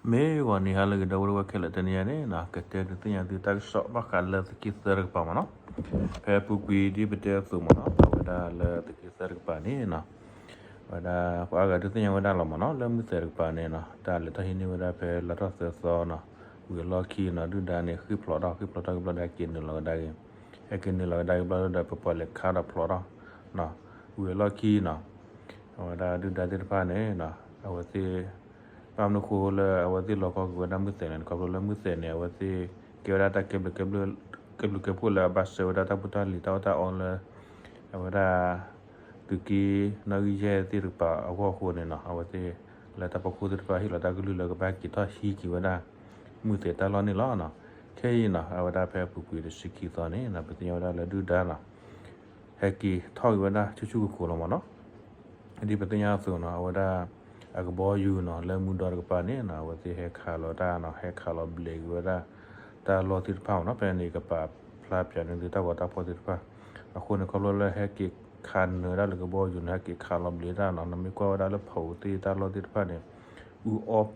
မ့ၢ်ဂီၤနံၤဟါလၢအဂ့ၤ ဒီပုၢ်ဝဲၢ်ခဲလၢာ်, တနံၤအံၤန့ၣ်နီၤ ကတဲဒုးသ့ၣ်ညါသုတၢ်ကစီၣ်ဘၣ်ဃးလၢသုးက့သၢတကပၤမ့ၢ်နီၤ. ဖဲအပူၤကွံာ်ဒ်ပတဲအသိးမ့ၢ်နီၤ အဝဲဒၣ်လၢသုးက့သၢတကပၤန့ၣ်နီၤ အဝဲဒၣ်ပှၤအါဂၤဒုးသ့ၣ်ညါဝဲဒၣ်လီၤမ့ၢ်နီၤ လၢမုၢ်သဲးတကပၤန့ၣ်နီၤ တၢ်လဲၤထီၣ်ဟံးန့ၢ်ဝဲဒၣ်ဖဲလါထီၣ်သၢသီနီၤ ဝံၤအလီၢ်ခံနီၤ ဒုၣ်ဒါန့ၣ် ဃ့ၢ်ဖျိးထီၣ် ဃ့ၢ်ဖျိးထီၣ်ကဘျီဒီးဟဲက့ၤနုာ်လီၤကဒါက့ၤ ဟဲက့ၤနုာ်လီၤကဒါက့ၤဘျီဒီး ပပှၤလဲၤခးဒီးဖျိးထီၣ်နီၤ ဝံၤအလီၢ်ခံနီၤ အဝဲဒၣ်ဒုၣ်ဒါသ့ၣ်တဖၣ်န့ၣ်နီၤ အဝဲသ့ၣ် ဘၣ်မနုၤဃိလၢအဝဲသ့ၣ်လီၤကီက့ၤဝဲဒၣ်မုၢ်သဲးန့ၣ် ခီဖျိလၢမုၢ်သဲးန့ၣ် အဝဲသ့ၣ်ကဲဝဲဒၣ်တၢ်ကဲဘျုးကဲဖှိၣ်လၢအဘၣ်ဆှၢဝဲဒၣ်တၢ်ဖိတၢ်လံၤတၢ်အီၣ်တၢ်အီလၢ အဝဲဒၣ် သုးက့နီၣ်ဂံၢ်ယဲၢ်သ့ၣ်တကပၤအဂီၢ်အဃိန့ၣ်နီၤ အဝဲသ့ၣ်လၢတၢ်ဖီခိၣ်သ့ၣ်တဖၣ်ဟ့ၣ်လီၤတၢ်ကလုၢ်လၢကဘၣ်က့ၤထီၣ်ဟံးက့ၤဝဲဒၣ် မုၢ်သဲးတၢ်လီၢ်န့ၣ်လီၤနီၤ. ခဲအံၤနီၤ အဝဲဒၣ်ဖဲအပူၤကွံာ်တဆံခံသီန့ၣ်နီၤ ပသ့ၣ်ညါဝဲဒၣ်လၢဒုၣ်ဒါနီၤ ဟဲက့ၤထီၣ်က့ၤဝဲဒၣ်ဆူၣ်ဆူၣ်ကိၤကိၤလီၤမ့ၢ်နီၤ. ဒ်ပသ့ၣ်ညါအသိးနီၤ အဝဲဒၣ် အကဘီယူၤနီၤ လၢမူဒီတကပၤန့ၣ်နီၤ အဝဲသ့ၣ်ဟဲခးလီၤတၢ်နီၤ ဟဲခးလီၤဘျဲးက့ၤဝဲဒၣ် တၢ်လီၢ်သ့ၣ်တဖၣ်မ့ၢ်နီၤ ဖဲန့ၣ်ကပာ်ဖျါပၠးန့ၢ်သုတၢ်ဂီၤတၢ်ဖီၣ်သ့ၣ်တဖၣ်. အဃိန့ၣ် ခီဖျိလၢဟဲက့ၤခးနၢၤဒၣ်လၢကဘီယူၤန့ၣ် ဟဲက့ၤခးလီၤဘျဲးတၢ်နီၤ နမ့ၢ်ကွၢ်ဝဲဒၣ်လၢဖီဧိၤသ့ၣ်တၢ်လီၢ်သ့ၣ်တဖၣ်န့ၣ် အူအီၣ်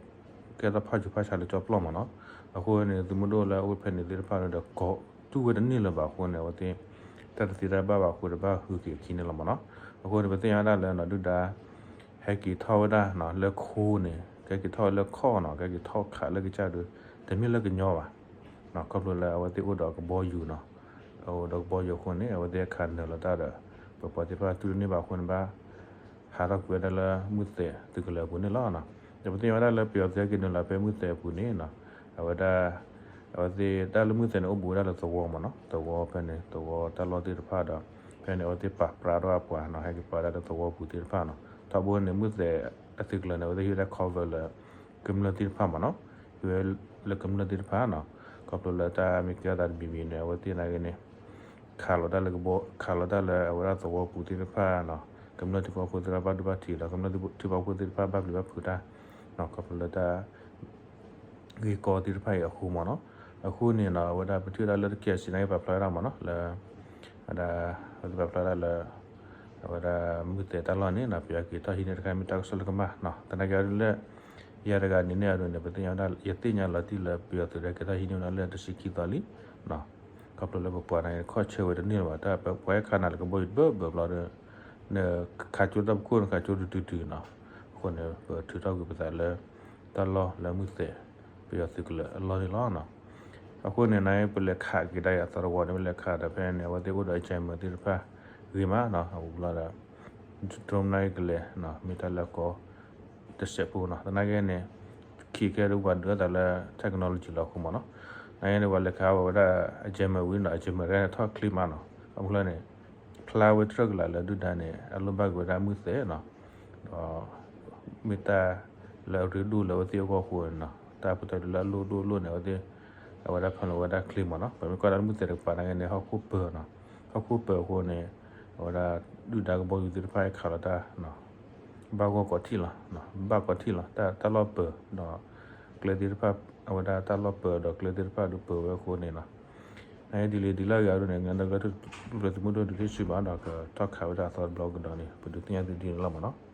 ကဲထီၣ်ဖးဆူးဖးဆါလၢကၠီပျီမ့ၢ်နီၤ. အဃိန့ၣ် သုးမုၢ်ဒိၣ်လၢအအိၣ်ဖဲန့ၣ်သ့ၣ်တဖၣ်န့ၣ်ဒီး ကိးတူၢ်ဝဲတန့ၢ်လၢၤဘၣ်အဃိန့ၣ် အဝဲသ့ၣ် တၢ်တသ့တၢ်ဘၣ်ဘၣ်အဃိ တဘၣ်ဟုက့ၤအခံန့ၣ်လီၤမ့ၢ်နီၤ. အဃိန့ၣ် ပသ့ၣ်ညါဝဲဒၣ်လၢနီၤ ဒုၣ်ဒါ ဟဲက့ၤထီၣ်ဝဲဒၣ်နီၤ လၢခိန့ၣ် ကဲက့ၤထီၣ်လၢခီၣ်နီၤ ကဲက့ၤထီၣ်ခးလၢကစၢ်ဒုး တမ့ၢ်လၢကညီဘၣ် ခီဖျိလၢအဝဲသ့ၣ်အိၣ်ဒီးကဘီယူၤနီၤ. အိၣ်ဒီးကဘီယူၤအဃိန့ၣ် အဝဲသ့ၣ်ဟဲခးနၢၤလီၤတၢ်ဒီး ပပှၤသ့ၣ်တဖၣ်တူၢ်တန့ၢ်ဘၣ်အဃိန့ၣ် ဘၣ်ဟးထီၣ်ကွံာ်ဝဲဒၣ်လၢမုၢ်သဲးသုးကလၢၤအပူၤန့ၣ်လီၤ. ဒီးပသ့ၣ်ညါဝဲဒၣ်လၢပယီၤသုးဟဲက့ၤနုာ်လီၤဖဲမုၢ်သဲးအပူၤန့ၣ်နီၤ အဝဲဒၣ် အဝဲသ့ၣ်တၢ်လၢမုၢ်သဲးန့ၣ်အိၣ်ဘူးဝဲဒၣ်လၢသဝီမ့ၢ်နီၤ သဝီဖဲန့ၣ် သဝီတၢ်လီၢ်သ့ၣ်တဖၣ်ဒီး ဖဲန့ၣ် အဝဲသ့ၣ်ပာ်ပြးထီၣ်အပှၤနီၤ ဟဲက့ၤပာ်ဝဲဒၣ်လၢသဝီပူၤသ့ၣ်တဖၣ်နီၤ. ထီဘိန့ၣ် မုၢ်သဲးအသုးကလၢၤန့ၣ် အဝဲသ့ၣ်ဟံးဝဲဒၣ် cover လၢ ကမျၢၢ်သ့ၣ်တဖၣ်မ့ၢ်နီၤ ဟံးဝဲလၢကမျၢၢ်သ့ၣ်တဖၣ်နီၤ. ခီဖျိလၢတၢ်မ့ၢ်ကဲထီၣ်သးတမံၤမံၤန့ၣ် အဝဲသ့ၣ်နာ်က့န့ၣ် ခးလီၤတၢ်လၢကဘီ ခးလီၤတၢ်လၢအဝဲဒၣ်သဝီပူၤသ့ၣ်တဖၣ်နီၤ ကမျၢၢ်ထံဖိကီၢ်ဖိသ့ၣ်တဖၣ်ဘၣ်ဒိဘၣ်ထံးဒီး ကမျၢၢ်ထံဖိကီၢ်ဖိသ့ၣ်တဖၣ်ဘၣ်ပျံၤဘၣ်ဖုးတၢ်နီၤ ခီဖျိလၢတၢ် ဂ့ၢ်ကီသ့ၣ်တဖၣ်အံၤအဃိမ့ၢ်နီၤ. အဃိန့ၣ်နီၤ အဝဲဒၣ်ပထံၣ်ဝဲဒၣ်လၢတကဲးစံး နာ်က့ပာ်ဖျါဝဲဒၣ်မ့ၢ်နီၤ လၢ ဝဲဒၣ် ပာ်ဖျါဝဲဒၣ်လၢ အဝဲဒၣ်မုၢ်သဲးတၢ်လီၢ်န့ၣ်နီၤ ပယီၤက့ၤထီၣ်ဟံးန့ၢ်တခါမ့ၢ်တၢ်ကစီၣ်လၢကမၣ်နီၤ သနာ်က့အဒိလၢ ယၤတဂၤန့ၣ်န့ၣ်အဒိန့ၣ် ပသ့ၣ်ညါဝဲဒၣ် ယသ့ၣ်ညါလီၤတံၢ်လၢပယီၤသုးဒၣ်က့ၤထီၣ်ဟံးန့ၢ်ဝဲဒၣ်လၢတဆံခံသီလံ ခီဖျိလၢပပှၤနာ်က့န့ၣ် ခီၣ်ဆၢဝဲတန့ၢ်လၢၤဘၣ် တၢ်ပှၤဟဲခးနၤလၢကဘီယူၤတဘၢဘၢဘျီဒီး နခးကၠိတၢ်ဖီခိၣ် နခးကၠိတုၤတုၤတုၤနီၤ. အဃိန့ၣ် ပထုးထီၣ်ကွံာ်ပသးလၢ တၢ်လီၢ်လၢမုၢ်သဲး ပယီၤသုးကလၢၤအလီၢ်န့ၣ်လီၤ. အဃိန့ၣ် နပလဲၤခးက့ၤဒၣ်အသီတဝီန့ၣ် ပလဲၤခးဒီးဖဲန့ၣ် အဝဲသ့ၣ်အိၣ်ဒီးအ jammer သ့ၣ်တဖၣ်ဂ့ၤမးနီၤ အဘူးလီၤဒီး drone နာ်က့ကလဲၤ မ့ၢ်တၢ်လၢအကီ တစဲးဖိနီၤ သနာ်က့န့ၣ် ခံကဲဒိပှၤဒုးအသးလၢ technology လီၤအဃိမ့ၢ်နီၤ. နာ်က့န့ၣ် ပှၤလဲၤခးဝဲဒၣ်အ jammer ဝံၤနီၤ အ jammer တခါန့ၣ်ထီၣ်ချ့မးနီၤ အဘူးလီၤန့ၣ် ဖျါဝဲတြၢၢ်ကလာ်လၢဒုၣ်ဒါန့ၣ် အလိၣ်ဘၣ်က့ၤဝဲဒၣ်မုၢ်သဲးနီၤ ဒီး မ့ၢ်တၢ်လၢအရ့ဒိၣ်လၢအဝဲသ့ၣ်အဂီၢ်အဃိန့ၣ်နီၤ တၢ်ပတဲဒ်လၢအလိၣ်ဒိၣ်လိၣ်န့ၣ် အဝဲသ့ၣ် အဝဲဒၣ်ဖၢလီၤဝဲဒၣ်ချ့မ့ၢ်နီၤ ပမ့ၢ်ကွၢ်ဒၣ်လၢမုၢ်သဲးတကပၤနာ်က့န့ၣ် ဟီၣ်ခိၣ်ပၢၤနီၤ ဟီၣ်ခိၣ်ပၢၤအဃိန့ၣ် အဝဲဒၣ်ဒုၣ်ဒါကဘီယူၤသ့ၣ်တဖၣ်ဟဲခးလီၤတၢ် ဘၣ်ဂီၢ်ကီးထံၣ်လီၤ ဘၣ်ကီးထံၣ်လီၤ တၢ်လီၢ်ပၢၤဒီး ကျဲသ့ၣ်တဖၣ် အဝဲဒၣ်တၢ်လီၢ်ပၢၤဒီးကျဲသ့ၣ်တဖၣ်ဒုးပၢၤဝဲအဃိန့ၣ်နီၤ နာ်က့ဒ်လဲၣ်ဒ်လဲၣ်ဂ့ၤအဒိန့ၣ် ကညီဒီကလုာ်တၢ်ထူၣ်ဖျဲးသုးမုၢ်ဒိၣ်ဒုးတဆံးဘၣ်ဒီး ကထီၣ်ခးဝဲဒၣ်အသီတဘျီကဒီးန့ၣ် ပဒုးသ့ၣ်ညါသုဒ်န့ၣ်လီၤမ့ၢ်နီၤ.